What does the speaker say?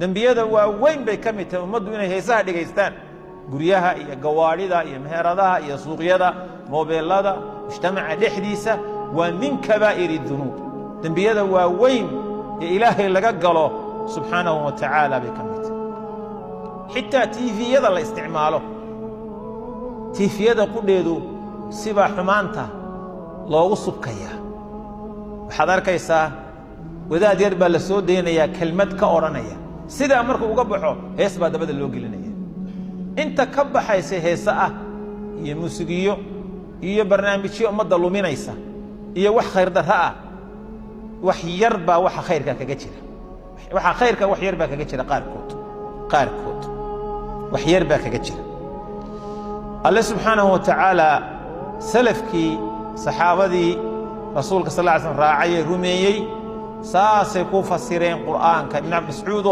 Dembiyada waaweyn bay ka mid tahay ummaddu inay heesaha dhegaystaan, guryaha iyo gawaadhida iyo meheradaha iyo suuqyada, moobeelada, mujtamaca dhexdiisa. Waa min kabaa'ir dunuub, dembiyada waaweyn ee Ilaahay laga galo subxaanahu wa tacaala bay ka mid tahay. Xitaa tiifiyada la isticmaalo, tiifiyada qudheedu sibaa xumaanta loogu subkayaa. Waxaad arkaysaa wadaad yar baa la soo daynayaa, kelmad ka odhanaya. Sidaa markuu uga baxo, hees baa dabada loo gelinaya. Inta ka baxaysa heese ah iyo muusigiyo iyo barnaamijyo ummadda luminaysa iyo wax khayr darro ah, wax yar baa waxa khayrka kaga jira. Waxa khayrka wax yar baa kaga jira. Qaarkood wax yar baa kaga jira. Alle subxaanahu wa tacaala salafkii, saxaabadii Rasuulka sal ly slm raacayee rumeeyey, saasay ku fasireen Qur'aanka. Ibn Mascuud oo